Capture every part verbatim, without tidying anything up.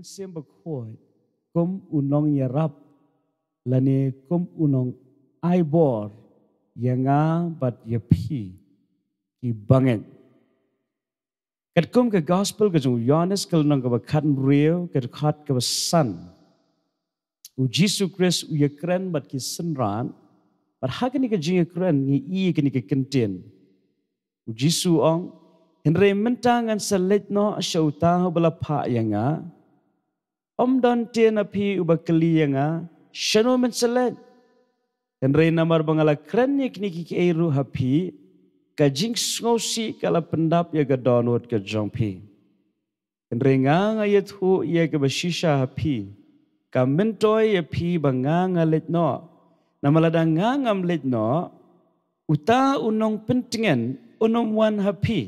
Mynsiem Bakhuid kum u nongïarap lane kum u nongaibor ïa nga bad ïa phi ki bangeit. Katkum ka gospel ka jong u Ïoannis ka lynnong kaba khathynriew, ka dkhot kaba san. U Jisu Khrist u ïakren bad ki synran, bad ha kane ka jingïakren ngi i kane ka kyntien. U Jisu u ong, hynrei mynta ngan sa leit noh sha uta uba la phah ïa nga. Ym don te na phi uba kylli ïa nga, shano men sa leit? Hynrei namar ba nga la kren ïa kine kiei ruh ha phi, ka jingsngewsih ka la pyndap ïa ka dohnud ka jong phi. Hynrei nga nga ïathuh ïa kaba shisha ha phi, ka myntoi ïa phi ba nga nga leit noh. Namar lada nga ngam leit noh, uta u nongpyntngen un ym wan ha phi.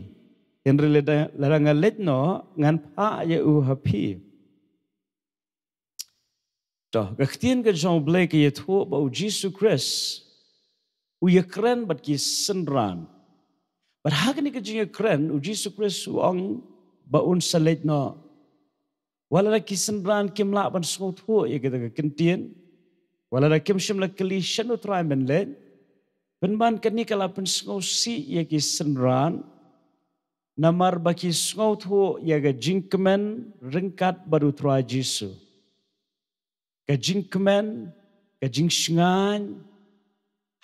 Hynrei lada, lada nga leit noh, ngan phah ïa u ha phi. To, ka ktien ka jong U Blei ka ïathuh ba u Jisu Khrist u ïakren bad ki synran. Bad ha kane ka jingïakren, u Jisu Khrist u ong ba un sa leit noh. Wat lada ki synran kim lah ban sngewthuh ïa kata ka kyntien, wat lada kim shym la kylli shano Trai men leit, pynban kane ka la pynsngewsih ïa ki synran, namar ba ki sngewthuh ïa ka jingkmen ryngkat bad u Trai Jisu. Ka jingkmen, ka jingshngaiñ,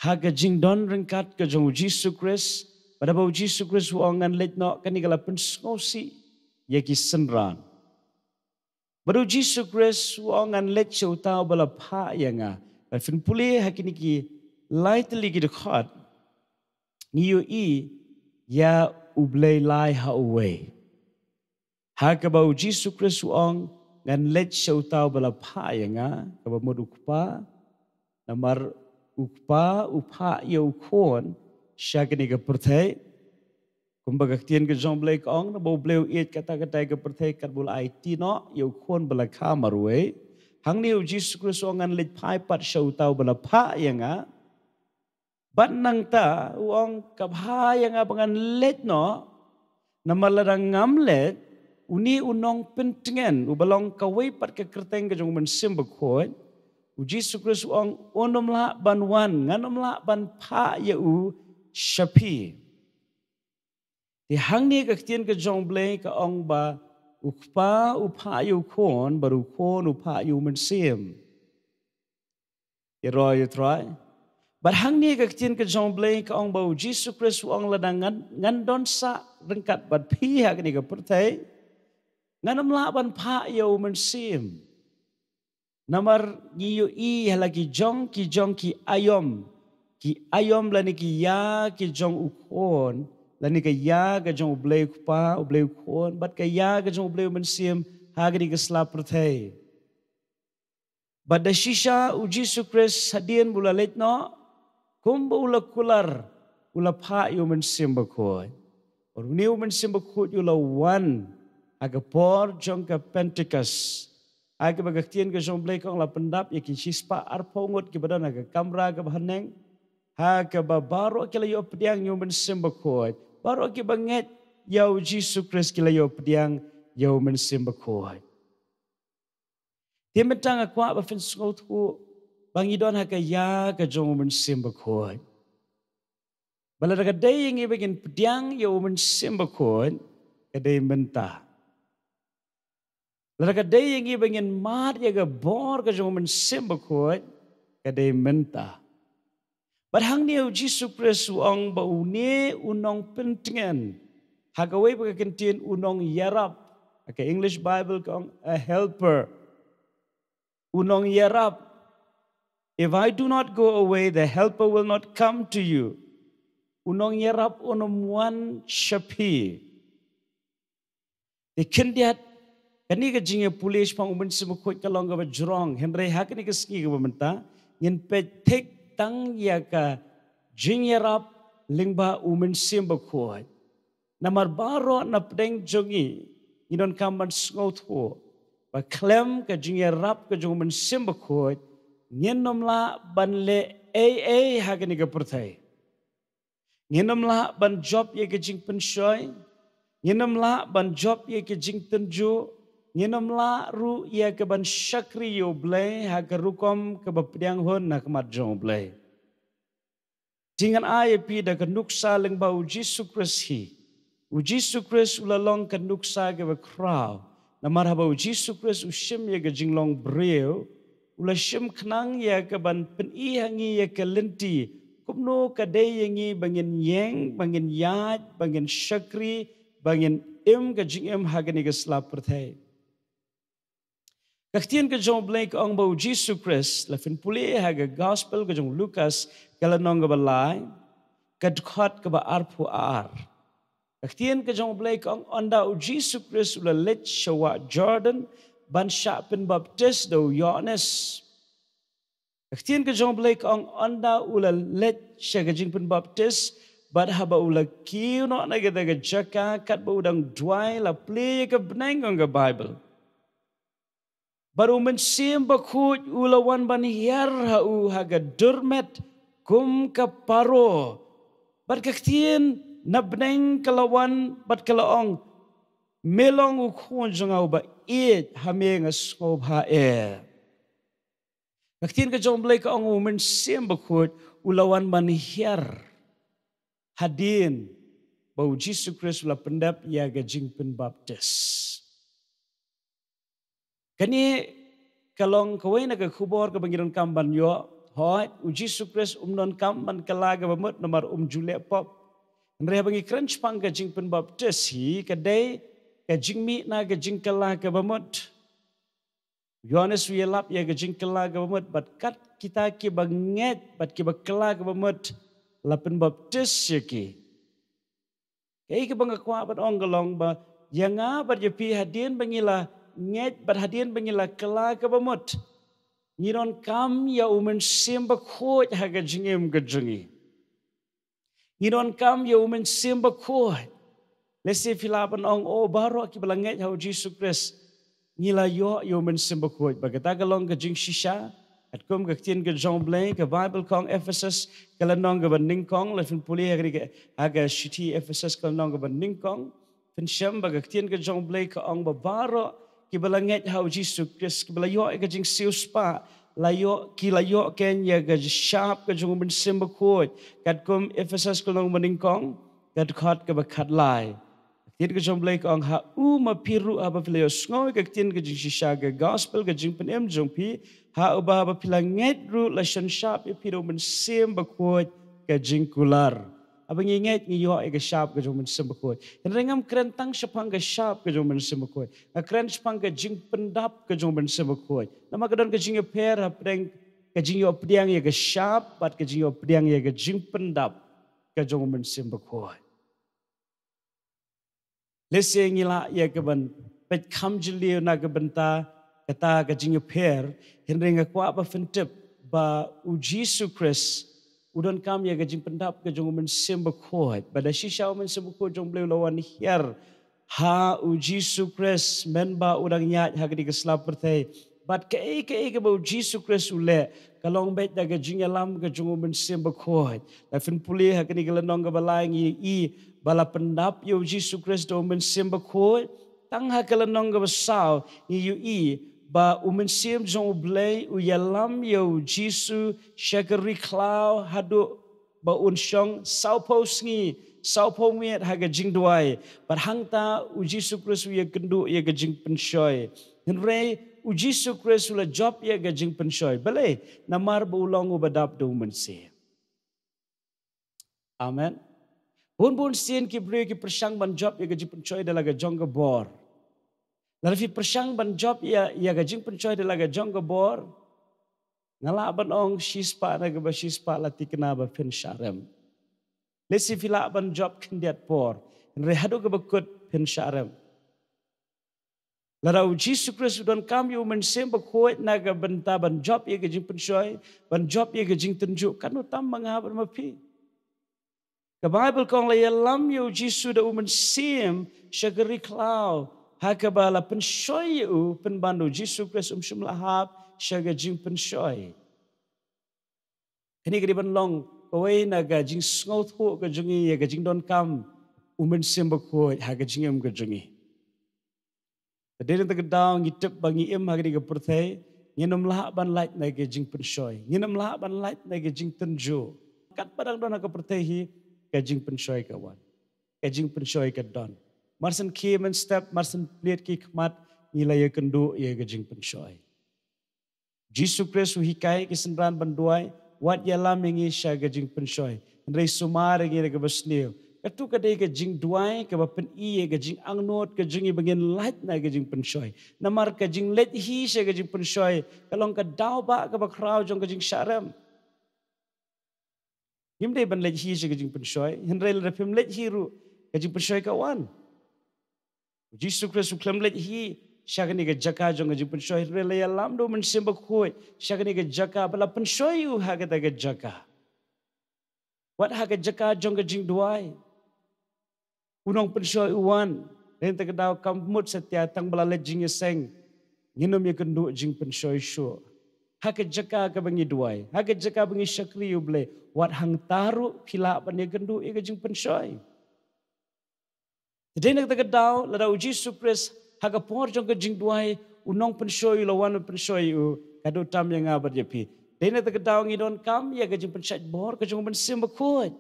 ha ka jingdon ryngkat ka jong u Jisu Khrist, bad haba u Jisu Khrist u ong ngan leit noh, kane ka la pynsngewsih ïa ki synran. Bad u Jisu Khrist u ong ngan leit sha uta uba la phah ïa nga. Lada phin pule ha kine ki lai tylli ki dkhot, ngi ïohi ïa U Blei lai ha uwei. Ha kaba u Jisu Khrist u ong ngan leit sha uta uba la phah ïa nga, kaba mut u Kpa, namar u Kpa u phah ïa u Khun sha kane ka pyrthei. Kumba ka ktien ka jong U Blei ka ong, naba U Blei u ïeit katta katta ka pyrthei katba u la aiti noh ïa u Khun ba la kha marwei. Hangne u Jisu Khrist u ong ngan leit phai pat sha uta uba la phah ïa nga. Bad nangta u ong ka bha ïa nga ba ngan leit noh, namar lada ngam leit, une u nongpyntngen, uba long kawei pat ka kyrteng ka jong u Mynsiem Bakhuid, u Jisu Khrist u ong un ym lah ban wan, ngan ym lah ban phah ïa u sha phi. Te hangne ka ktien ka jong U Blei ka ong ba u Kpa u phah ïa u Khun, bad u Khun u phah ïa u Mynsiem. Ïaroh ïa u Trai. Bad hangne ka ktien ka jong U Blei ka ong ba u Jisu Khrist u ong lada ngan, ngan don sah ryngkat bad phi ha kane ka pyrthei, ngan ym lah ban phah ïa u Mynsiem. Namar ngi ïohi ha la ki jong, ki jong ki aïom, ki aïom lane ki ïa ki jong u Khun, lane ka ïa ka jong U Blei u Kpa, U Blei u Khun, bad ka ïa ka jong U Blei u Mynsiem, ha kane ka sla pyrthei. Bad da shisha u Jisu Khrist hadien ba u la leit noh, kumba u la kular, u la phah ïa u Mynsiem Bakhuid. Bad une u Mynsiem Bakhuid u la wan ha ka por jong ka Pentekost. Ha kaba ka ktien ka jong U Blei ka ong la pyndap ïa ki shispah arphew ngut kiba don ha ka kamra kaba haneng. Ha kaba baroh ki la ïoh pdiang ïa u Mynsiem Bakhuid. Baroh kiba ngeit ïa u Jisu Khrist ki la ïoh pdiang ïa u Mynsiem Bakhuid. Te mynta nga kwah ba phin sngewthuh ba ngi don ha ka ïa ka jong u Mynsiem Bakhuid. Ba lada ka dei ïa ngi ba ngin pdiang ïa u Mynsiem Bakhuid, ka dei mynta. Lada ka dei ïa ngi ba ngin mad ïa ka bor ka jong u Mynsiem Bakhuid, ka dei mynta. Bad hangne u Jisu Khrist u ong ba une u nongpyntngen, ha kawei pat ka kyntien u nongïarap. Ha ka English Bible ka ong a helper. U nongïarap. If I do not go away, the helper will not come to you. U nongïarap un ym wan sha phi. Te khyndiat, kane ka jingïapule shaphang u Mynsiem Bakhuid ka long kaba jrong, hynrei ha kane ka sngi kaba mynta, ngin peit thik tang ïa ka jingïarap lyngba u Mynsiem Bakhuid. Namar baroh na pdeng jong ngi, ngi donkam ban sngewthuh ba khlem ka jingïarap ka jong u Mynsiem Bakhuid, ngin ym lah ban leh ei ei ha kane ka pyrthei. Ngin ym lah ban jop ïa ka jingpynshoi. Ngin ym lah ban jop ïa ka jingtynjuh. Ngin ym lah ruh ïa ka ban shakri ïa U Blei ha ka rukom kaba pdiang hun na khmat jong U Blei. Te ngan ai ïa phi da ka nuksa lyngba U Jisu Khrist hi. U Jisu Khrist u la long ka nuksa kaba khraw. Namar haba U Jisu Khrist u shim ïa ka jinglong briew, u la shim khnang ïa ka ban pyni ha ngi ïa ka lynti kumno ka dei ïa ngi ba ngin ïeng, ba ngin ïaid, ba ngin shakri, ba ngin im ka jingim ha kane ka sla pyrthei. Ka ktien ka jong U Blei ka ong ba U Jisu Khrist, la phin pule ha ka gospel ka jong u Lukas, ka lynnong kaba lai, ka dkhot kaba arphew ar. Ka ktien ka jong U Blei ka ong, ynda U Jisu Khrist u la leit sha wah Jordan ban shah pynbaptis da u Ïohannes. Ka ktien ka jong U Blei ka ong, ynda u la leit sha ka jingpynbaptis, bad haba u la kiew noh na kata ka jaka katba u dang duwai, la plie ïa ka bneng, ong ka Baibl. Bad U Mynsiem Bakhuid u la wan ban hiar ha u ha ka durmet kum ka paro. Bad ka ktien na bneng ka la wan bad ka la ong, me long U Khun jong nga uba ïeit, ha me nga sngewbha eh. Ka ktien ka jong U Blei ka ong U Mynsiem Bakhuid u la wan ban hiar hadien ba U Jisu Khrist u la pyndep ïa ka jingpynbaptis. Kane ka long kawei na ka khubor kaba ngi donkam ban ïoh. Hooid, U Jisu Khrist um donkam ban kylla kaba mut namar um ju leh pop. Hynrei haba ngi kren shaphang ka jingpynbaptis hi, ka dei ka jingmih na ka jingkylla kaba mut. U Ïohannes u ïalap ïa ka jingkylla kaba mut, bad kat kita kiba ngeit bad kiba kylla kaba mut, la pynbaptis ïa ki. Kaei kaba nga kwah ban ong ka long ba ïa nga bad ïa phi, hadien ba ngi la ngeit bad hadien ba ngi la kylla kaba mut, ngi donkam ïa U Mynsiem Bakhuid ha ka jingim ka jong ngi. Ngi donkam ïa U Mynsiem Bakhuid. Lehse phi lah ban ong, o, baroh kiba la ngeit ha U Jisu Khrist ngi la ïoh ïa U Mynsiem Bakhuid. Bad kata ka long ka jingshisha. Katkum ka ktien ka jong U Blei, ka Baibl ka ong, Ephesus ka lynnong kaba nyngkong, la phin pule ha ka, ha ka shithi Ephesus ka lynnong kaba nyngkong. Phin shem ba ka ktien ka jong U Blei ka ong ba baroh kiba la ngeit ha U Jisu Khrist, kiba la ïoh ïa ka jingsiewspah, la ïoh, ki la ïoh kein ïa ka shap ka jong U Mynsiem Bakhuid. Katkum Ephesus ka lynnong ba nyngkong, ka dkhot kaba khatlai. Ka ktien ka jong U Blei ka ong, ha u ma phi ruh haba phi la ïohsngew ïa ka ktien ka jingshisha, ka gospel, ka jingpynim jong phi, ha uba haba phi la ngeit ruh la shon shap ïa phi da U Mynsiem Bakhuid ka jingkular. Haba ngi ngeit ngi ïoh ïa ka shap ka jong U Mynsiem Bakhuid. Hynrei ngam kren tang shaphang ka shap ka jong U Mynsiem Bakhuid. Nga kren shaphang ka jingpyndap ka jong U Mynsiem Bakhuid. Namar ka don ka jingïapher hapdeng ka jingïoh pdiang ïa ka shap bad ka jingïoh pdiang ïa ka jingpyndap ka jong U Mynsiem Bakhuid. Lehse ngi lah ïa ka ban peit kham jylliew na ka bynta kata ka jingïapher, hynrei nga kwah ba phin tip ba U Jisu Khrist u donkam ïa ka jingpyndap ka jong U Mynsiem Bakhuid. Bad da shisha U Mynsiem Bakhuid jong U Blei u la wan hiar ha U Jisu Khrist mynba u dang ïaid ha kane ka sla pyrthei. Bad kaei kaei kaba U Jisu Khrist u leh ka long beit da ka jingïalam ka jong U Mynsiem Bakhuid. La phin pule ha kane ka lynnong kaba lai ngi ïohi ba la pyndap ïa U Jisu Khrist da U Mynsiem Bakhuid. Tang ha ka lynnong kaba saw ngi ïohi ba U Mynsiem jong U Blei u ïalam ïa U Jisu sha ka ri khlaw haduh ba un shong sawphew sngi sawphew miet ha ka jingduwai. Bad hangta U Jisu Khrist u ïakynduh ïa ka jingpynshoi. Hynrei U Jisu Khrist u la jop ïa ka jingpynshoi. Balei? Namar ba u long uba dap da U Mynsiem. Amen. Bun bun sien ki briew ki pyrshang ban jop ïa ka jingpynshoi da la ka jong ka bor. Lada phi pyrshang ban jop ïa, ïa ka jingpynshoi da la ka jong ka bor, nga lah ban ong shispah na kaba shispah la thikna ba phin shah rem. Lehse phi lah ban jop khyndiat por, hynrei haduh kaba kut phin shah rem. Lada U Jisu Khrist u donkam ïa U Mynsiem Bakhuid na ka bynta ban jop ïa ka jingpynshoi, ban jop ïa ka jingtynjuh, katno tam ma nga bad ma phi. Ka Baibl ka ong la ïalam ïa U Jisu da U Mynsiem sha ka ri khlaw, ha kaba la pynshoi ïa u, pynban da U Jisu Khrist um shym la hap sha ka jingpynshoi. Kane ka dei ban long kawei na ka jingsngewthuh ka jong ngi ïa ka jingdonkam U Mynsiem Bakhuid ha ka jingim ka jong ngi. Te dei na kata ka daw ngi tip ba ngi im ha kane ka pyrthei, ngin ym lah ban lait na ka jingpynshoi, ngin ym lah ban lait na ka jingtynjuh. Katba dang don ha ka pyrthei hi, ka jingpynshoi ka wan, ka jingpynshoi ka don. Mar shen khie mynstep, mar shen plied ki khmat, ngi la ïakynduh ïa ka jingpynshoi. Jisu Khrist u hikai ki synran ban duwai, wat ïalam ïa ngi sha ka jingpynshoi, hynrei sumar ïa ngi da kaba sniew. Katu ka dei ka jingduwai kaba pyni ïa ka jingangnud ka jong ngi ba ngin lait na ka jingpynshoi. Namar ka jingleit hi sha ka jingpynshoi ka long ka daw ba kaba khraw jong ka jingshah rem. Ngim dei ban leit hi sha ka jingpynshoi, hynrei lada phim leit hi ruh, ka jingpynshoi ka wan. U Jisu Khrist u khlem leit hi sha kane ka jaka jong ka jingpynshoi, hynrei la ïalam da u Mynsiem Bakhuid sha kane ka jaka, ba la pynshoi u ha kata ka jaka. Wat ha ka jaka jong ka jingduwai, u nongpynshoi u wan. Dei na kata ka daw kam mut satia tang ba la leit jingïaseng, ngin ym ïakynduh jingpynshoi shuh. Ha ka jaka kaba ngi duwai, ha ka jaka ba ngi shakri ïa U Blei, wat hangta ruh phi lah ban ïakynduh ïa ka jingpynshoi. Dei na kata ka daw, lada u Jisu Khrist ha ka por jong ka jingduwai, u nongpynshoi u la wan pynshoi u, ka doh tam ïa nga bad ïa phi. Dei na kata ka daw ngi donkam ïa ka jingpynshait bor ka jong u Mynsiem Bakhuid.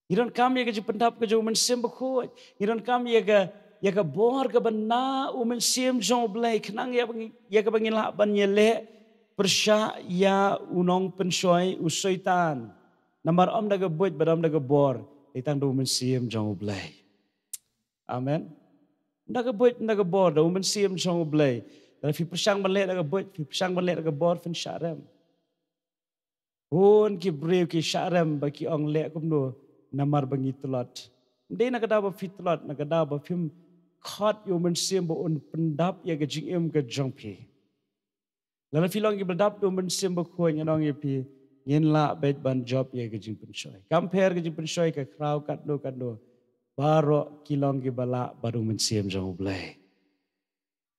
Ngi donkam ïa ka jingpyndap ka jong u Mynsiem Bakhuid. Ngi donkam ïa ka, ïa ka bor kaba na u Mynsiem jong U Blei, khnang ïa ba ngi, ïa kaba ngin lah ban ïaleh pyrshah ïa u nongpynshoi u Soitan. Namar ym da ka buit bad ym da ka bor, dei tang da u Mynsiem jong U Blei. Amen. Ym da ka buit, ym da ka bor, da u Mynsiem jong U Blei. Lada phi pyrshang ban leh da ka buit, phi pyrshang ban leh da ka bor, phin shah rem. Bun ki briew ki shah rem ba ki ong leh kumno namar ba ngi tlot. Ym dei na ka daw ba phi tlot, na ka daw ba phim khot ïa u Mynsiem ba un pyndap ïa ka jingim ka jong phi. Lada phi long kiba dap da u Mynsiem Bakhuid, ngan ong ïa phi, ngin lah beit ban jop ïa ka jingpynshoi. Kam pher ka jingpynshoi ka khraw katno katno, baroh ki long kiba lah bad u Mynsiem jong U Blei.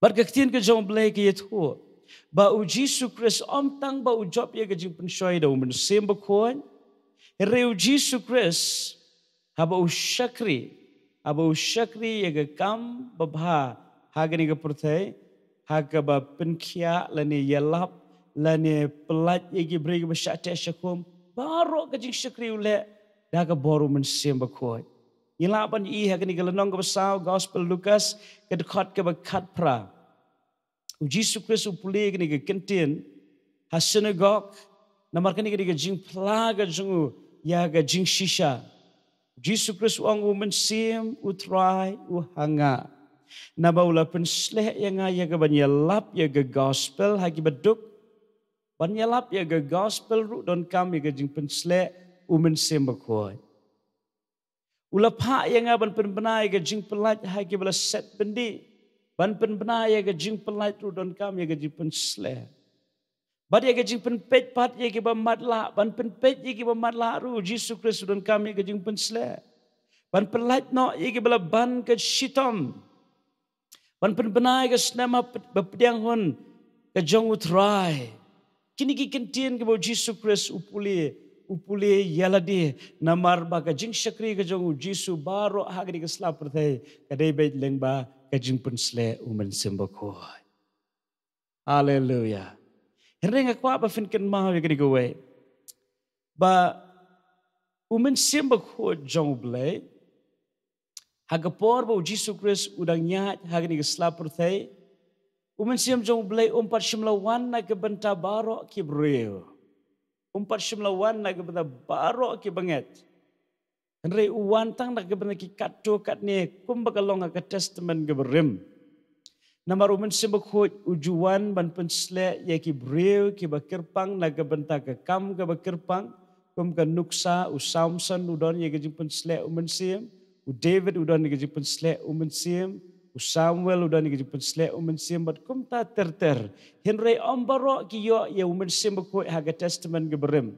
Bad ka ktien ka jong U Blei ka ïathuh ba u Jisu Khrist ym tang ba u jop ïa ka jingpynshoi da u Mynsiem Bakhuid, hynrei u Jisu Khrist haba u shakri, haba u shakri ïa ka kam babha ha kane ka pyrthei, ha kaba pynkhiah lane ïalap lane pyllait ïa ki briew kiba shah teh shah khum, baroh ka jingshakri u leh da ka bor u Mynsiem Bakhuid. Ngi lah ban ïohi ha kane ka lynnong kaba saw Gospel Lukas, ka dkhot kaba khatphra. U Jisu Khrist u pule kane ka kyntien ha synagog, namar kane ka dei ka jingphla ka jong u ïa ka jingshisha. U Jisu Khrist u ong, u Mynsiem u Trai u ha nga. Naba u la pynsleh ïa nga ïa ka ban ïalap ïa ka gospel ha kiba duk. Ban ïalap ïa ka gospel ruh donkam ïa ka jingpynsleh u Mynsiem Bakhuid. U la phah ïa nga ban pynbna ïa ka jingpyllait ha kiba la set byndi. Ban pynbna ïa ka jingpyllait ruh donkam ïa ka jingpynsleh. Bad ïa ka jingpynpeit pat ïa kiba matlah, ban pynpeit ïa kiba matlah ruh u Jisu Khrist u donkam ïa ka jingpynsleh. Ban pyllait noh ïa kiba la ban ka shitom. Ban pynbna ïa ka snem ba pdiang hun ka jong u Trai. Kine ki kyntien kiba u Jisu Khrist u pule, u pule ïa lade, namar ba ka jingshakri ka jong u Jisu baroh ha kane ka sla pyrthei ka dei beit lyngba ka jingpynsleh u Mynsiem Bakhuid. Haleluya. Hynrei nga kwah ba phin kynmaw ïa kane kawei, ba u Mynsiem Bakhuid jong U Blei, ha ka por ba u Jisu Khrist u dang ïaid ha kane ka sla pyrthei, u Mynsiem jong U Blei um pat shym la wan na ka bynta baroh ki briew. Um pat shym la wan na ka bynta baroh ki bangeit. Hynrei u wan tang na ka bynta ki katto katne, kumba ka long ha ka Testament kaba rim. Namar u Mynsiem Bakhuid u ju wan ban pynsleh ïa ki briew kiba kyrpang na ka bynta ka kam kaba kyrpang. Kum ka nuksa, u Samson u don ïa ka jingpynsleh u Mynsiem, u David u don ïa ka jingpynsleh u Mynsiem, u Samuel u don ïa ka jingpynsleh u Mynsiem, bad kumta ter ter. Hynrei ym baroh ki ïoh ïa u Mynsiem Bakhuid ha ka Testament kaba rim.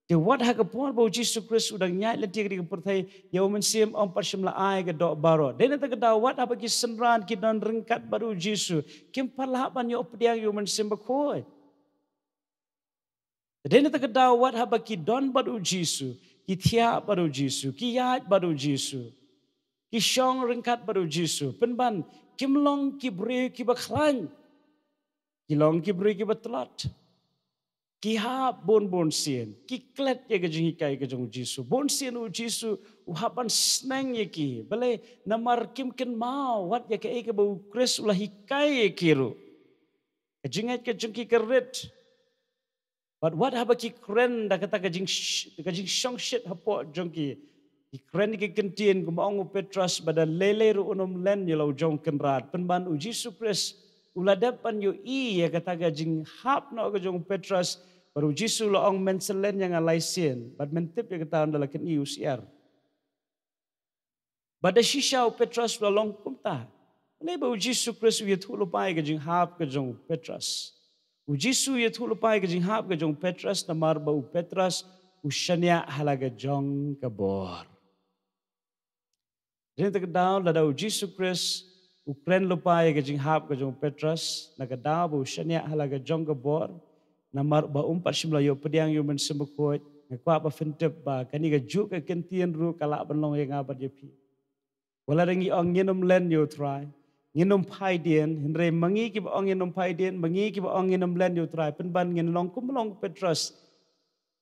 Te wat ha ka por ba u Jisu Khrist u dang ïaid lynti kane ka pyrthei, ïa u Mynsiem um pat shym la ai ka doh baroh. Dei na kata ka daw wat haba ki synran ki don ryngkat bad u Jisu, kim pat lah ban ïoh pdiang ïa u Mynsiem Bakhuid. Dei na kata ka daw wat haba ki don bad u Jisu, ki thiah bad u Jisu, ki ïaid bad u Jisu, Ki shong ryngkat bad u Jisu. Pynban, kim long ki briew kiba khlaiñ. Ki long ki briew kiba tlot. Ki hap bun bun sien. Ki klet ïa ka jinghikai ka jong u Jisu. Bun sien u Jisu u hap ban sneng ïa ki. Balei? Namar kim kynmaw wat ïa kaei kaba u Khrist u la hikai ïa ki ruh. Ka jingngeit ka jong ki ka rit. Bad wat haba ki kren da kata ka jing, ka jingshongshit hapoh jong ki. Ki kren ki kyntien kumba ong u Petros ba da lei lei ruh un ym len ïa la u jong Kynrad. Pynban u Jisu Khrist u la dep ban ïohi ïa kata ka jinghap noh ka jong u Petros. Bad u Jisu u la ong, men sa len ïa nga lai sien. Bad men tip ïa kata, ynda la kynnoh u syiar. Bad da shisha u Petros u la long kumta. Balei? Ba u Jisu Khrist u ïathuh lypa ïa ka jinghap ka jong u Petros. U Jisu u ïathuh lypa ïa ka jinghap ka jong u Petros namar ba u Petros u shaniah ha la ka jong ka bor. Dei na kata ka daw lada u Jisu Khrist u kren lypa ïa ka jinghap ka jong u Petros, na ka daw ba u shaniah ha la ka jong ka bor, namar ba um pat shym la ïoh pdiang ïa u Mynsiem Bakhuid, nga kwah ba phin tip ba kane kajuh ka kyntien ruh ka lah ban long ïa nga bad ïa phi. Wat lada ngi ong ngin ym len ïa u Trai, ngin ym phai dien, hynrei ma ngi kiba ong ngin ym phai dien, ma ngi kiba ong ngin ym len ïa u Trai, pynban ngin long kum long u Petros.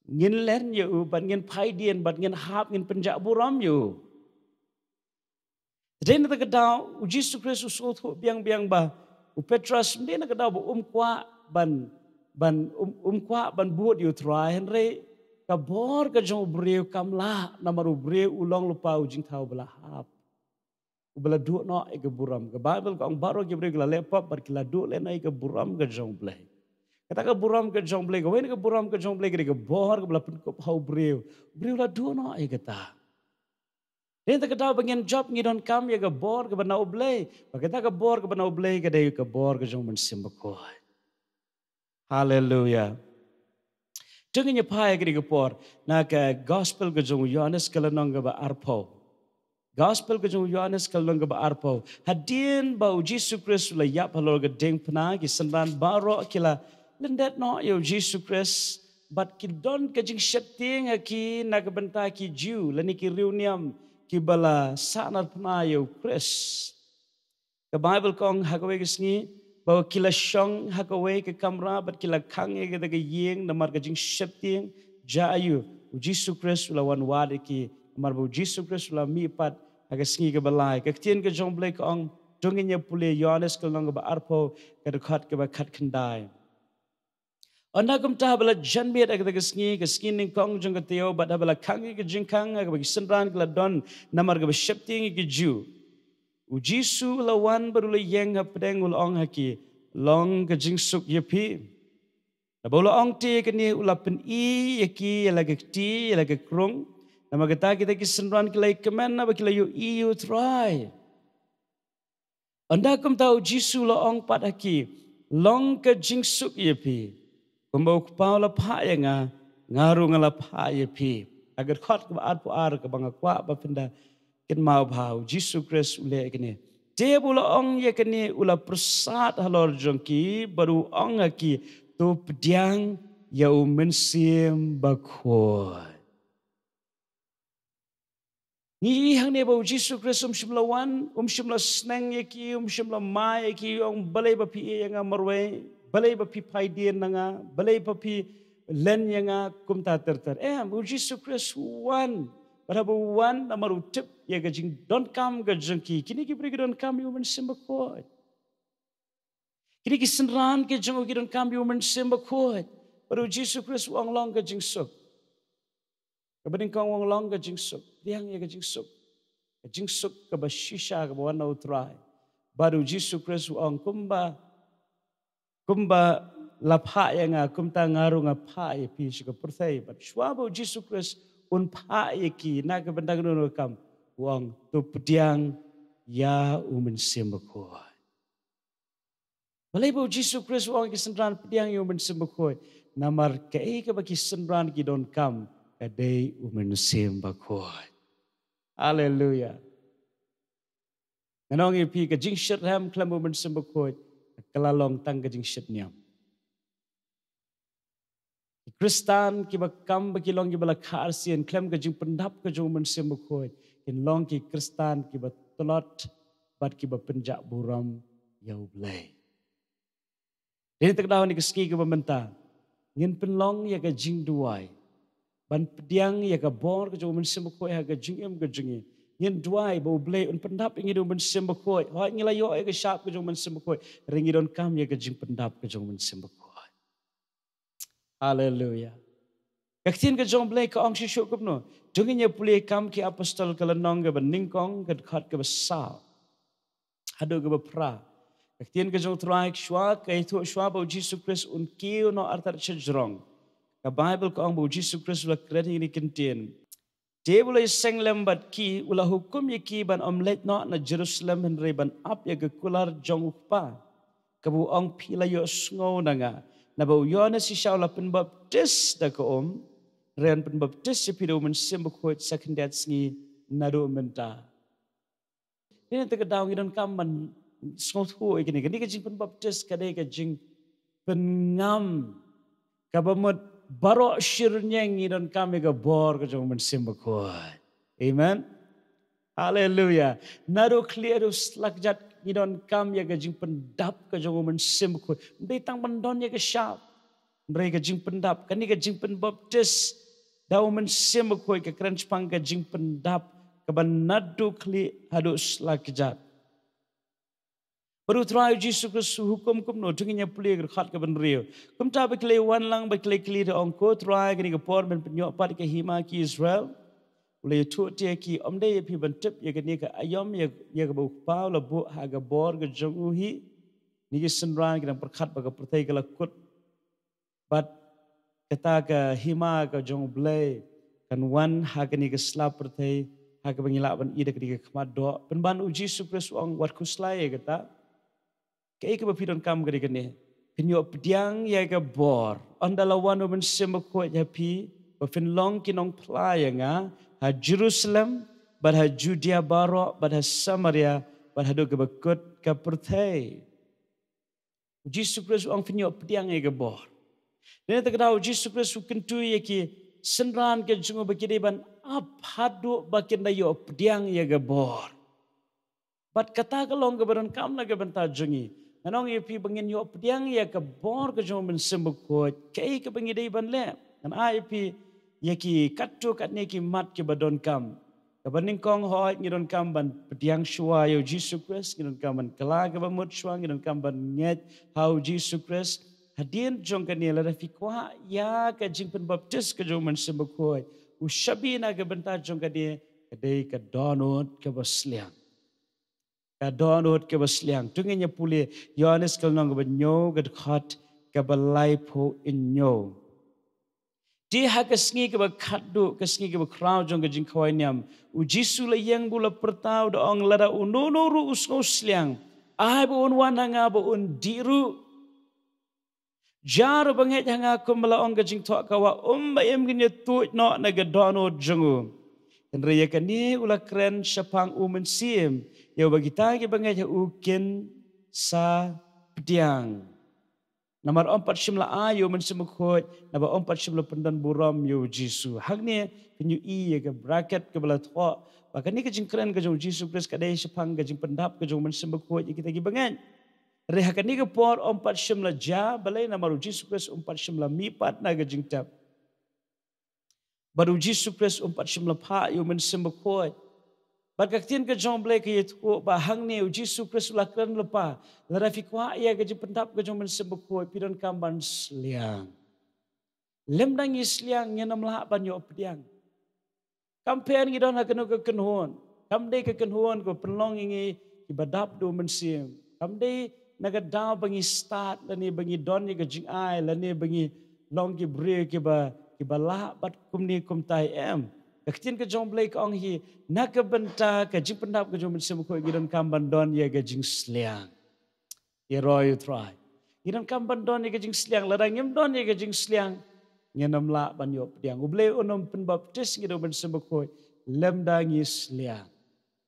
Ngin len ïa u, bad ngin phai dien, bad ngin hap, ngin pynjah burom ïa u. Te dei na kata ka daw, u Jisu Khrist u sngewthuh biang biang ba u Petros, ym dei na ka daw ba um kwah ban, ban, um, um kwah ban bud ïa u Trai, hynrei ka bor ka jong u briew kam lah, namar u briew u long lypa u jingthaw ba la hap. Uba la duh noh ïa ka burom. Ka Baibl ka ong baroh ki briew ki la leh pop bad ki la duh leh noh ïa ka burom ka jong u Blei. Kata ka burom ka jong u Blei, kawei na ka burom ka jong u Blei ka dei ka bor kaba la pynkup ha u briew. U briew u la duh noh ïa kata. Dei na kata ka daw ba ngin jop ngi donkam ïa ka bor kaba na u Blei. Bad kata ka bor kaba na u Blei ka dei ka bor ka jong u Mynsiem Bakhuid. Haleluia. To ngin ïa phai ha kane ka por na ka Gospel ka jong u Ïoannis ka lynnong kaba arphew. Gospel ka jong u Ïoannis ka lynnong kaba arphew. Hadien ba u Jisu Khrist u la ïap halor ka diengphna, ki synran baroh ki la lyndet noh ïa u Jisu Khrist, bad ki don ka jingsheptieng ha ki na ka bynta ki Jiw lane ki riewniam kiba la sahnarphna ïa u Khrist. Ka Baibl ka ong ha kawei ka sngi ba ki la shong ha kawei ka kamra bad ki la khang ïa kata ka ïing namar ka jingsheptieng jong u Jisu Khrist u la wan wad ïa ki, namar ba u Jisu Khrist u la mihpat ha ka sngi kaba lai. Ka ktien ka jong u Blei ka ong, to ngin ïa pule Ïoannis ka lynnong kaba arphew, ka dkhot kaba khatkhyndai. Ynda kumta haba la jan miet ha kata ka sngi, ka sngi nyngkong jong ka taïew, bad haba la khang ïa ka jingkhang ha kaba ki synran ki la don namar kaba sheptieng ïa ki Jiw, u Jisu u la wan bad u la ïeng hapdeng, u la ong ha ki, long ka jingsuk ïa phi. Naba u la ong te ïa kane, u la pyni ïa ki ïa la ka kti, ïa la ka krung. Namar kata kita ki synran ki la ïakmen naba ki la ïohi ïa u Trai. Ynda kumta u Jisu u la ong pat ha ki, long ka jingsuk ïa phi. Kumba u Kpa u la phah ïa nga, nga ruh nga la phah ïa phi. Ha ka dkhot kaba arphew ar kaba nga kwah ba phin da kynmaw bha, u Jisu Khrist u leh ïa kane. Te ba u la ong ïa kane u la pyrsad halor jong ki bad u ong ha ki, to pdiang ïa u Mynsiem Bakhuid. Ngi i hangne ba u Jisu Khrist um shym la wan, um shym la sneng ïa ki, um shym la mai ïa ki, ong balei ba phi ïa nga marwei, balei ba phi phai dien na nga, balei ba phi len ïa nga kumta ter ter. Em, u Jisu Khrist u wan, bad haba u wan namar u tip ïa ka jingdonkam ka jong ki. Kine ki briew ki donkam ïa u Mynsiem Bakhuid. Kine ki synran ki jong u ki donkam ïa u Mynsiem Bakhuid. Bad u Jisu Khrist u ong long ka jingsuk. Kaba nyngkong u ong long ka jingsuk. Pdiang ïa ka jingsuk. Ka jingsuk kaba shisha kaba wan na u Trai. Bad u Jisu Khrist u ong kumba, kumba la phah ïa nga, kumta nga ruh nga phah ïa phi sha ka pyrthei. Bad shuwa ba u Jisu Khrist un phah ïa ki na ka bynta kano kano ka kam, u ong to pdiang ïa u Mynsiem Bakhuid. Balei ba u Jisu Khrist u ong ïa ki synran pdiang ïa u Mynsiem Bakhuid? Namar kaei kaba ki synran ki donkam ka dei u Mynsiem Bakhuid. Haleluia. Ngan ong ïa phi, ka jingshitrhem khlem u Mynsiem Bakhuid ka la long tang ka jingshit niam. Ki Khristan kiba kam ba ki long kiba la kha arsien khlem ka jingpyndap ka jong u Mynsiem Bakhuid kin long ki Khristan kiba tlot bad kiba pynjah burom ïa U Blei. Dei na kata ka daw ha kane ka sngi kaba mynta ngin pynlong ïa ka jingduwai ban pdiang ïa ka bor ka jong u Mynsiem Bakhuid ha ka jingim ka jong ngi. Ngin duwai ba U Blei un pyndap ïa ngi da u Mynsiem Bakhuid. Hooid, ngi la ïoh ïa ka shap ka jong u Mynsiem Bakhuid, hynrei ngi donkam ïa ka jingpyndap ka jong u Mynsiem Bakhuid. Haleluya. Ka ktien ka jong U Blei ka ong shisha kumno? To ngin ïa pule Kam ki Apostol ka lynnong kaba nyngkong, ka dkhot kaba saw haduh kaba phra. Ka ktien ka jong U Trai, shuwa ka ïathuh shuwa ba U Jisu Khrist un kiew noh artat shajrong, ka Baibl ka ong ba U Jisu Khrist u la kren ïa kine ki ktien. Te u la ïaseng lem bad ki, u la hukum ïa ki ban ym leit noh na Jerusalem hynrei ban ap ïa ka kular jong U Kpa, kaba u ong, phi la ïohsngew na nga, naba u Ïoannis shisha u la pynbaptis da ka um, hynrei yn pynbaptis ïa phi da u Mynsiem Bakhuid sa khyndiat sngi naduh mynta. Dei na kata ka daw ngi donkam ban sngewthuh ïa kane, kane ka jingpynbaptis ka dei ka jingpynngam kaba mut baroh shi rynïeng ngi donkam ïa ka bor ka jong u Mynsiem Bakhuid. Amen. Haleluya. Naduh khlieh haduh slakjat ngi donkam ïa ka jingpyndap ka jong u Mynsiem Bakhuid. Ym dei tang ban don ïa ka shap, hynrei ka jingpyndap, kane ka jingpynbaptis da u Mynsiem Bakhuid ka kren shaphang ka jingpyndap kaba naduh khlieh haduh slakjat. Bad U Trai U Jisu Khrist u hukum kumno? To ngin ïa pule ka dkhot kaba hynriew. Kumta ba ki la wan lang bad ki la kylli, da ong, ko Trai, kane ka por men pynïoh pat ïa ka hima ki Israel? U la ïathuh te ïa ki, ym dei ïa phi ban tip ïa kane ka aïom ïa, ïa kaba U Kpa u la buh ha ka bor ka jong u hi? Kine ki synran ki dang pyrkhat ba ka pyrthei ka la kut bad kata ka hima ka jong U Blei kan wan ha kane ka sla pyrthei, ha kaba ngi lah ban ïohi da kane ka khmat doh. Pynban U Jisu Khrist u ong, wat khuslai ïa kata. Kaei kaba phi donkam ka dei kane: phin ïoh pdiang ïa ka bor ynda la wan u Mynsiem Bakhuid ha phi, ba phin long ki nongphla ïa nga ha Jerusalem, bad ha Judea baroh, bad ha Samaria, bad haduh kaba kut ka pyrthei. U Jisu Khrist u ong phin ïoh pdiang ïa ka bor. Dei na kata ka daw U Jisu Khrist u kyntu ïa ki synran ka jong u ba ki dei ban ap haduh ba kin da ïoh pdiang ïa ka bor. Bad kata ka long kaba donkam na ka bynta jong ngi. Ngan ong ïa phi, ba ngin ïoh pdiang ïa ka bor ka jong u Mynsiem Bakhuid, kaei kaba ngi dei ban leh? Ngan ai ïa phi ïa ki katto katne ki mat kiba donkam. Kaba nyngkong, hooid, ngi donkam ban pdiang shuwa ïa U Jisu Khrist, ngi donkam ban kylla kaba mut shuwa, ngi donkam ban ngeit ha U Jisu Khrist. Hadien jong kane, lada phi kwah ïa ka jingpynbaptis ka jong u Mynsiem Bakhuid, u shabi na ka bynta jong kane ka dei ka dohnud kaba sliang. Ka dohnud kaba sliang. To ngin ïa pule Ïoannis ka lynnong kaba hynñiew, ka dkhot kaba laiphew hynñiew. Te ha ka sngi kaba khatduh, ka sngi kaba khraw jong ka jingkhawai niam, U Jisu la ïeng bad u la pyrta, u da ong, lada uno uno ruh u sngewsliang, ai ba un wan ha nga ba un dih ruh. Jar bangeit ha nga, kumba la ong ka jingthoh ka wah, um ba im kin ïa tuid noh na ka dohnud jong u. Hynrei ïa kane u la kren shaphang u Mynsiem, ïa uba kita kiba ngeit ha u kin sa pdiang. Namar ym pat shym la ai ïa u Mynsiem Bakhuid naba ym pat shym la pyndon burom ïa U Jisu. Hangne phin ïohi ïa ka bracket kaba la thoh ba kane ka jingkren ka jong U Jisu Khrist ka dei shaphang ka jingpyndap ka jong u Mynsiem Bakhuid ïa kita kiba ngeit. Hynrei ha kane ka por ym pat shym la jia, balei? Namar U Jisu Khrist um pat shym la mihpat na ka jingtep. Bad U Jisu Khrist um pat shym la phah ïa u Mynsiem Bakhuid. Bad ka ktien ka jong U Blei ka ïathuh ba hangne U Jisu Khrist u la kren lypa, lada phi kwah ïa ka jingpyndap ka jong u Mynsiem Bakhuid, phi donkam ban sliang. Lymda ngi sliang, ngin ym lah ban ïoh pdiang. Kam pher ngi don ha kano ka kynhun, kam dei ka kynhun kaba pynlong ïa ngi kiba dap da u Mynsiem. Kam dei na ka daw ba ngi stad, lane ba ngi don ïa ka jingai, lane ba ngi long ki briew kiba, kiba lah bad kumne kumtai, em. Ka ktien ka jong U Blei ka ong hi, na ka bynta ka jingpyndap ka jong u Mynsiem Bakhuid ngi donkam ban don ïa ka jingsliang. Ïaroh ïa U Trai. Ngi donkam ban don ïa ka jingsliang, lada ngim don ïa ka jingsliang, ngin ym lah ban ïoh pdiang. U Blei un ym pynbaptis ngi da u Mynsiem Bakhuid lymda ngi sliang.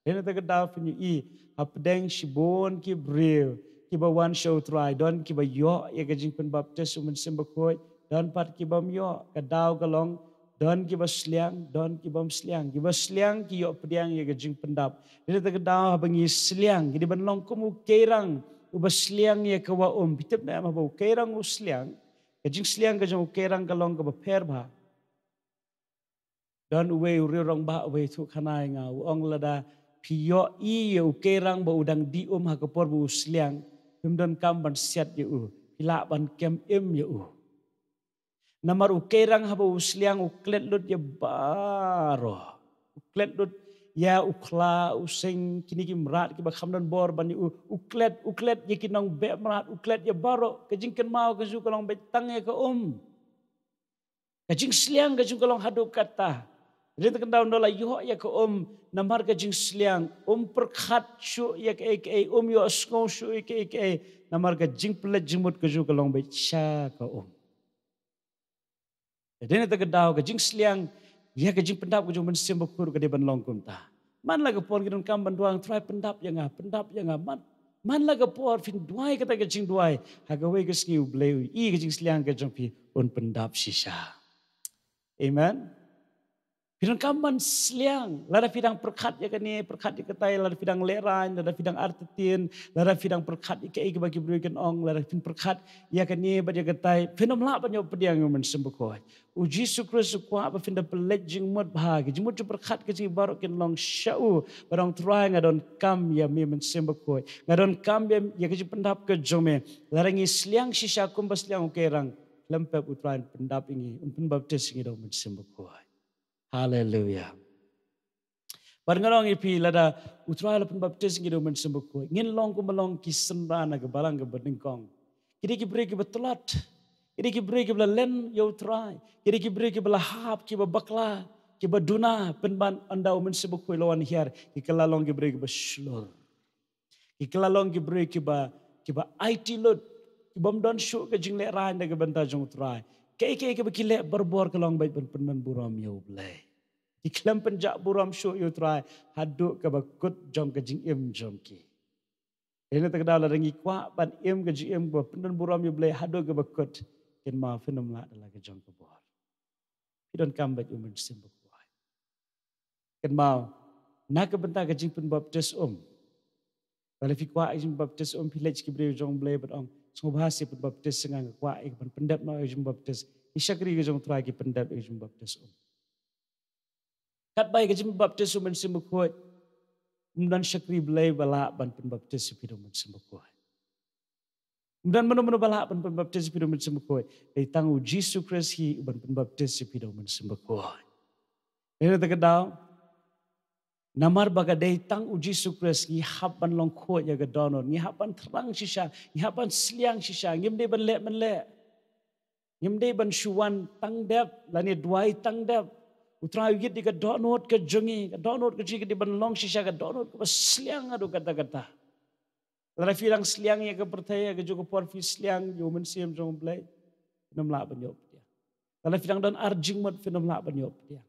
Dei na kata ka daw phin ïohi hapdeng shibun ki briew kiba wan sha U Trai, don kiba ïoh ïa ka jingpynbaptis u Mynsiem Bakhuid, Don pat ki bym ïoh, ka daw ka long, don ki ba sliang, don ki bym sliang. Ki ba sliang ki ïoh pdiang ïa ka jingpyndap. Dei na kata ka daw haba ngi sliang, ngi dei ban long kum u keirang, u ba sliang ïa ka wah um. Phi tip ne em haba u keirang u sliang, ka jingsliang ka jong u keirang ka long ka ba pher bha. Don uwei u rangbah uwei thuh khana ïa nga, u ong lada phi ïohi ïa u keirang ba u dang dih um ha ka por ba u sliang, phim donkam ban siat ïa u, phi lah ban kem im ïa u. Namar u keirang haba u sliang u klet lut ïa baroh. U klet lut ïa u khla, u seng, kine ki mrad ki ba kham don bor ban ïa u, u klet, u klet ïa ki nongbeh mrad, u klet ïa baroh, ka jingkynmaw ka jong u ka long beit tang ïa ka um. Ka jingsliang ka jong u ka long haduh katta. Dei na kata ka daw ynda la ïoh ïa ka um, namar ka jingsliang, um pyrkhat shuh ïa kaei kaei, um ïohsngew shuh ïa kaei kaei, namar ka jingpynleit jingmut ka jong u ka long beit sha ka um. Dei na kata ka daw ka jingsliang ïa ka jingpyndap ka jong u Mynsiem Bakhuid ka dei ban long kumta. Man la ka por ngi donkam ban duwai, Trai pyndap ïa nga, pyndap ïa nga, man, man la ka por phin duwai kata ka jingduwai, ha kawei ka sngi U Blei u ïohi ka jingsliang ka jong phi, un pyndap shisha. Amen. Phi donkam ban sliang, lada phi dang pyrkhat ïa kane, pyrkhat ïa katai, lada phi dang lehraiñ, lada phi dang artatien, lada phi dang pyrkhat ïa kaei kaba ki briew kin ong, lada phin pyrkhat ïa kane bad ïa katai, phin ym lah ban ïoh pdiang ïa u Mynsiem Bakhuid. U Jisu Khrist u kwah ba phin da pynleit jingmut bha, ka jingmut jingpyrkhat ka jong ngi baroh kin long sha u, ba ong Trai nga donkam ïa me Mynsiem Bakhuid. Nga donkam ïa, ïa ka jingpyndap ka jong me. Lada ngi sliang shisha kumba sliang u keirang, khlem pep u Trai un pyndap ïa ngi, un pynbaptis ïa ngi da u Mynsiem Bakhuid. Haleluia. Bad ngan ong ïa phi lada u Trai u la pynbaptis ïa ngi da u Mynsiem Bakhuid, ngin long kumba long ki synran ha ka balang kaba nyngkong. Ki dei ki briew kiba tlot. Ki dei ki briew kiba la len ïa u Trai. Ki dei ki briew kiba la hap, kiba bakla, kiba duna, pynban ynda u Mynsiem Bakhuid u la wan hiar, ki kylla long ki briew kiba shlur. Ki kylla long ki briew kiba, kiba aiti lut, ki bym don shuh ka jinglehraiñ na ka bynta jong u Trai. Kaei kaei kaba ki leh barabor ka long beit ban pyndonburom ïa U Blei. Ki khlem pynjah burom shuh ïa u Trai haduh kaba kut jong ka jingim jong ki. Dei na kata ka daw lada ngi kwah ban im ka jingim kaba pyndonburom ïa U Blei haduh kaba kut, kynmaw phin ym lah da la ka jong ka bor. Phi donkam beit u Mynsiem Bakhuid. Kynmaw, na ka bynta ka jingpynbaptis um. Lada phi kwah ka jingbaptis um, phi leit sha ki briew jong U Blei bad ong, sngewbha seh pynbaptis ïa nga, nga kwah ïa ka ban pyndep noh ïa ka jingbaptis. Ki shakri ka jong u Trai ki pyndep ïa ka jingbaptis um. Katba ïa ka jingbaptis u Mynsiem Bakhuid, ym don shakri Blei ba lah ban pynbaptis ïa phi da u Mynsiem Bakhuid. Ym don mano mano ba lah ban pynbaptis ïa phi da u Mynsiem Bakhuid. Dei tang u Jisu Khrist hi u ban pynbaptis ïa phi da u Mynsiem Bakhuid. Dei na kata ka daw, namar ba ka dei tang u Jisu Khrist ngi hap ban long khuid ïa ka dohnud, ngi hap ban thrang shisha, ngi hap ban sliang shisha, ngim dei ban leh mynleh. Ngim dei ban shu wan tang dep, lane duwai tang dep. U Trai u ïeit ïa ka dohnud ka jong ngi, ka dohnud ka jong ngi ka dei ban long shisha ka dohnud kaba sliang haduh katta katta. Lada phi dang sliang ïa ka pyrthei, ha kajuh ka por phi sliang ïa u Mynsiem jong U Blei, phin ym lah ban ïoh pdiang. Lada phi dang don ar jingmut, phin ym lah ban ïoh pdiang.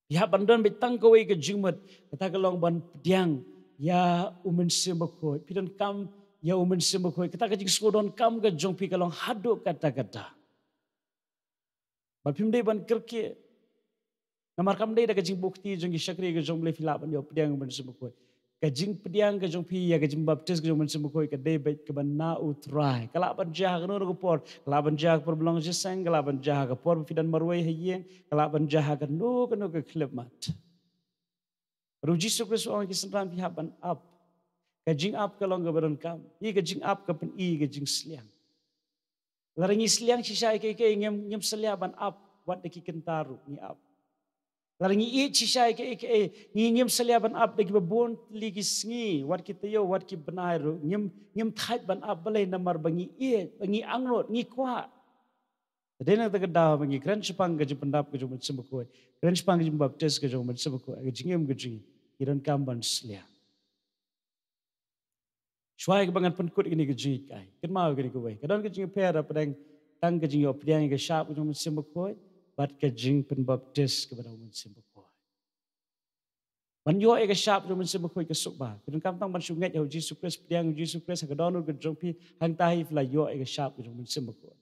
Phi hap ban don beit tang kawei ka jingmut, kata ka long ban pdiang ïa u Mynsiem Bakhuid. Phi donkam ïa u Mynsiem Bakhuid, kata ka jingsngew donkam ka jong phi ka long haduh katta katta. Bad phim dei ban kyrkieh. Namar kam dei da ka jingbuh kti jong ki shakri ka jong U Blei phi lah ban ïoh pdiang u Mynsiem Bakhuid. Ka jingpdiang ka jong phi ïa ka jingbaptis ka jong u Mynsiem Bakhuid ka dei beit kaba na u Trai. Ka lah ban jia ha kano kano ka por, ka lah ban jia ha ka por ba long jingïaseng, ka lah ban jia ha ka por ba phi don marwei ha ïing, ka lah ban jia ha kano kano ka khyllipmat. Bad u Jisu Khrist u ong ïa ki synran phi hap ban ap. Ka jingap ka long kaba donkam. Ïa ka jingap ka pyni ïa ka jingsliang. Lada ngi sliang shisha ïa kaei kaei, ngim, ngim salia ban ap wat da ki kynta ruh ngi ap. Lada ngi ïeit shisha ïa kaei kaei, ngi, ngim salia ban ap da kiba bun tylli ki sngi, wat ki taïew, wat ki bnai ruh, ngim, ngim thait ban ap. Balei? Namar ba ngi ïeit, ba ngi angnud, ngi kwah. Te dei na kata ka daw ba ngi kren shaphang ka jingpyndap ka jong u Mynsiem Bakhuid, kren shaphang ka jingbaptis ka jong u Mynsiem Bakhuid, ka jingim ka jong ngi, ngi donkam ban sliang. Shuwa ïa kaba ngan pynkut ïa kane ka jinghikai, kynmaw ïa kane kawei. Ka don ka jingïapher hapdeng tang ka jingïoh pdiang ïa ka shap ka jong u Mynsiem Bakhuid bad ka jingpynbaptis kaba da u Mynsiem Bakhuid. Ban ïoh ïa ka shap ka jong u Mynsiem Bakhuid ka suk bha. Phi donkam tang ban shu ngeit ha u Jisu Khrist, pdiang ïa u Jisu Khrist ha ka dohnud ka jong phi, hangta hi phi la ïoh ïa ka shap ka jong u Mynsiem Bakhuid.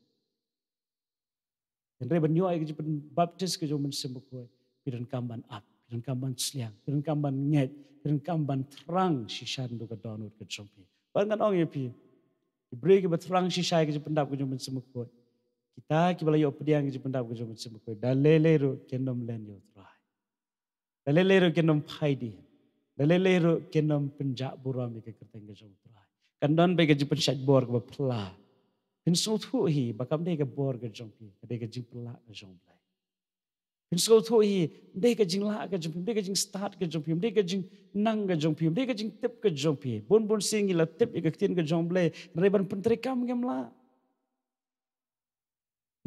Hynrei ban ïoh ïa ka jingpynbaptis ka jong u Mynsiem Bakhuid, phi donkam ban ap, phi donkam ban sliang, phi donkam ban ngeit, phi donkam ban thrang shisha naduh ka dohnud ka jong phi. Bad ngan ong ïa phi, ki briew kiba thrang shisha ïa ka jingpyndap ka jong u Mynsiem Bakhuid, kita kiba la ïoh pdiang ïa ka jingpyndap ka jong u Mynsiem Bakhuid, da lei lei ruh kin ym len ïa u Trai. Da lei lei ruh kin ym phai dien. Da lei lei ruh kin ym pynjah burom ïa ka kyrteng ka jong u Trai. Kan don beit ka jingpynshait bor kaba phylla. Pynsngewthuh hi ba kam dei ka bor ka jong phi, ka dei ka jingpynlah ka jong u Blei. Pynsngewthuh hi, ym dei ka jinglah ka jong phi, ym dei ka jingstad ka jong phi, ym dei ka jingnang ka jong phi, ym dei ka jingtip ka jong phi. Bun bun sien ngi la tip ïa ka ktien ka jong u Blei, hynrei ban pyntreikam ngim lah.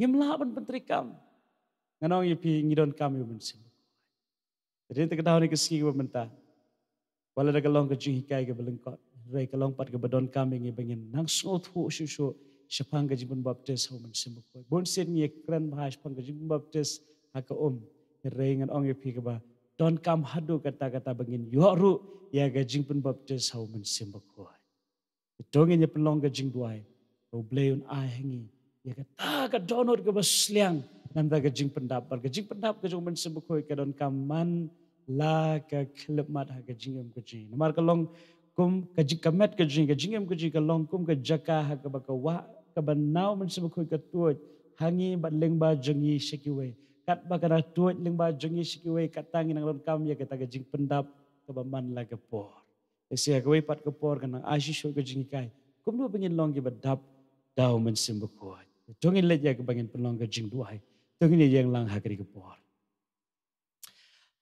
Ngim lah ban pyntreikam. Ngan ong ïa phi, ngi donkam ïa u Mynsiem Bakhuid. Te dei te ka daw ne ka sngi kaba mynta, wat lada ka long ka jinghikai kaba lyngkot, hynrei ka long pat kaba donkam ïa ngi ba ngin nang sngewthuh shuh shuh shaphang ka jingpynbaptis ha u Mynsiem Bakhuid. Bun sien ngi ïakren bha shaphang ka jingpynbaptis ha ka um, hynrei ngan ong ïa phi kaba donkam haduh katta katta ba ngin ïoh ruh ïa ka jingpynbaptis ha u Mynsiem Bakhuid. To ngin ïa pynlong ka jingduwai ba u Blei un ai ha ngi ïa kata ka dohnud kaba sliang na ka bynta ka jingpyndap, bad ka jingpyndap ka jong u Mynsiem Bakhuid ka donkam man la ka khyllipmat ha ka jingim ka jong ngi. Namar ka long kum ka jing, ka met ka jong ngi, ka jingim ka jong ngi ka long kum ka jaka ha kaba ka wah kaba na u Mynsiem Bakhuid ka tuid ha ngi bad lyngba jong ngi sha kiwei. Katba ka nang tuid lyngba jong ngi sha kiwei, katta ngi nang donkam ïa kata ka jingpyndap kaba man la ka por. Te sha kawei pat ka por ka nang ai shuh shuh ka jinghikai, kumno ba ngin long kiba dap da u Mynsiem Bakhuid. To ngin leit ïa kaba ngin pynlong ka jingduwai. To ngin ïeng lang ha kane ka por.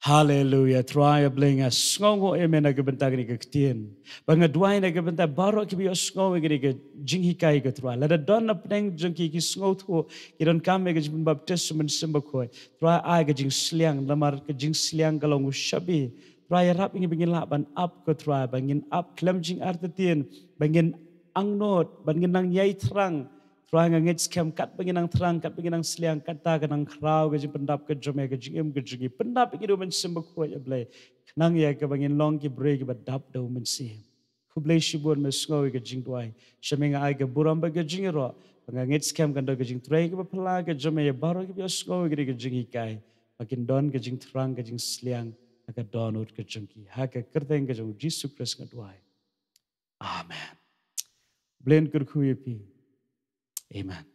Haleluya. Trai, A Blei, nga sngewnguh ïa me na ka bynta kane ka ktien. Ba nga duwai na ka bynta baroh kiba ïohsngew ïa kane ka jinghikai ko Trai. Lada don na pdeng jong ki ki sngewthuh, ki donkam ïa ka jingpynbaptis u Mynsiem Bakhuid, Trai, ai ka jingsliang, namar ka jingsliang ka long u shabi. Trai, ïarap ïa ngi ba ngin lah ban ap ko Trai, ba ngin ap khlem jingartatien, ba ngin angnud, ba ngin nang ïai thrang. Trai, nga ngeit skhem katba ngin nang thrang, katba ngin nang sliang, kata ka nang khraw ka jingpyndap ka jong me ha ka jingim ka jong ngi. Pyndap ïa ngi da u Mynsiem Bakhuid, A Blei. Khnang ïa kaba ngin long ki briew kiba dap da u Mynsiem. Khublei shibun, me sngew ïa ka jingduwai. Sha me nga ai ka burom bad ka jingïaroh. Ba nga ngeit skhem kan don ka jingtrei kaba phylla ka jong me ïa baroh kiba ïohsngew ïa ka jinghikai. Ba kin don ka jingthrang, ka jingsliang ha ka dohnud ka jong ki. Ha ka kyrteng ka jong u Jisu Khrist nga duwai. Amen. Blei un kyrkhu ïa phi. Amen.